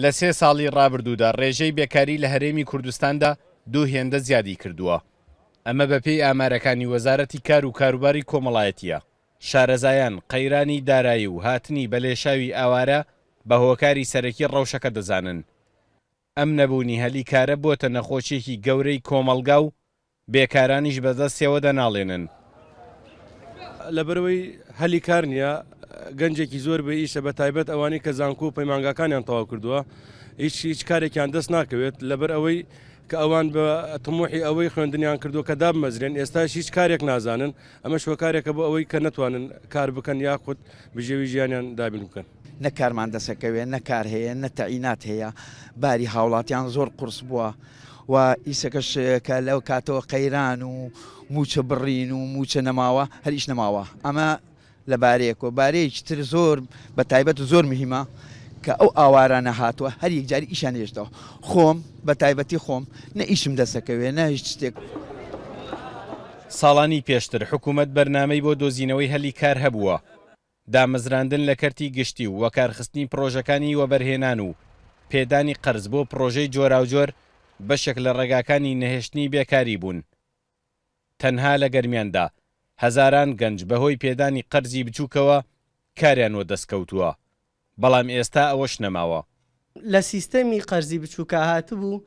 لە سێ ساڵی ڕابردوودا ڕێژەی بێکاری لە هەرێمی کوردستاندا دوو هێندە زیادی کردووە. ئەمە بەپێی ئامارەکانی وەزارەتی کار و کاروباری کۆمەڵایەتییە. شارەزایان قەیرانی دارایی و هاتنی بەلێشاوی ئاوارە بە هۆکاری سەرەکی ڕەوشەکە دەزانن. ئەم نەبوونی هەلی کارە بۆتە نەخۆشیەکی گەورەی کۆمەڵگا و بێکارانیش بەدەستیەوە دەناڵێنن. لەبەرئەوەی هەلی کار نییە، گەنجێکی زۆر بێ ئیشە، بەتایبەت ئەوانەی کە زانکۆ و پەیمانگاکانیان تەواو کردووە، هیچ هیچ کارێکیان دەست ناکەوێت، لەبەر ئەوەی کە ئەوان بە تموحی ئەوەی خوێندنیان کردووە کە دابمەزرێن، ئێستاش هیچ کارێک نازانن، ئەمەش هۆکارێکە بۆ ئەوەی کە نەتوانن کار بکەن یاخود بژێوی ژیانیان دابین بکەن. نە کارمان دەسەکەوێ، نە کار هەیە، نە تەعینات هەیە، باری هاوڵاتیان زۆر قورس بووە و ئیسەکەش کە لەو کاتەوە قەیران و مووچە بڕین و مووچە نەماوە هەر ئیش نەماوە ئەمە لە بارەیەکەوە بارەیەکی تر زۆر بە تایبەت و زۆر مهمە کە ئەو ئاوارانە هاتووە هەر یەکجاری ئیشیان هێشتەوە خۆم بە تایبەتی خۆم نە ئیشم دەسەکەوێ نە هیچ شتێک. ساڵانی پێشتر حکومەت بەرنامەی بۆ دۆزینەوەی هەلی کار هەبووە، دامەزراندن لە کەرتی گشتی و وەکارخستنی پڕۆژەکانی وەبەرهێنان و پێدانی قەرز بۆ پڕۆژەی جۆراوجۆر بەشێک لە ڕێگاکانی نەهێشتنی بێکاری بوون. تەنها لە گەرمیاندا هەزاران گەنج بەهۆی پێدانی قەرزی بچووکەوە کاریان وەدەستکەوتووە، بەڵام ئێستا ئەوەش نەماوە. لە سیستەمی قەرزی بچووکا هاتبوو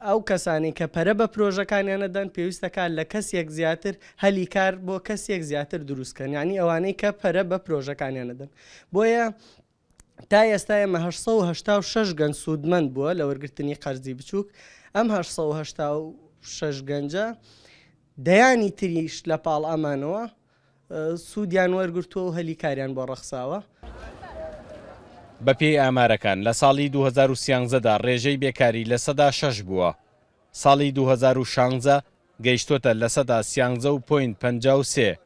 ئەو کەسانەی کە پەرە بە پرۆژەکانیان ئەدەن پێویستە کار لە کەسێک زیاتر هەلی کار بۆ کەسێک زیاتر دروست کەن یانی ئەوانەی کە پەرە بە پرۆژەکانیان ئەدەن بۆیە تا ئێستا ئێمە 886 گەنج سوودمەند بووە لە وەرگرتنی قەرزی بچووک ئەم 886 گەنجە دەیانی تریش لە پاڵ ئەمانەوە سوودیان وەرگرتووە و هەلی کاریان بۆ ڕەخساوە. بەپێی ئامارەکان، لە ساڵی 2013 دا ڕێژەی بێکاری 6% بووە، ساڵی 2016 گەیشتۆتە سیانزە و پۆینت 53.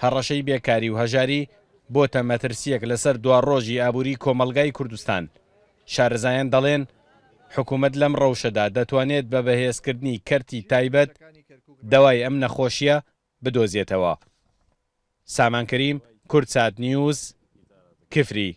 هەڕەشەی بێکاری و هەژاری بۆتە مەترسییەک لەسەر دواڕۆژی ئابووری کۆمەڵگای کوردستان. شارەزایان دەڵێن، حکومەت لەم ڕەوشەدا دەتوانێت بە بەهێزکردنی کەرتی تایبەت دەوای ئەم نەخۆشییە بدۆزێتەوە. سامان کەریم، کوردسات نیوز، کفری.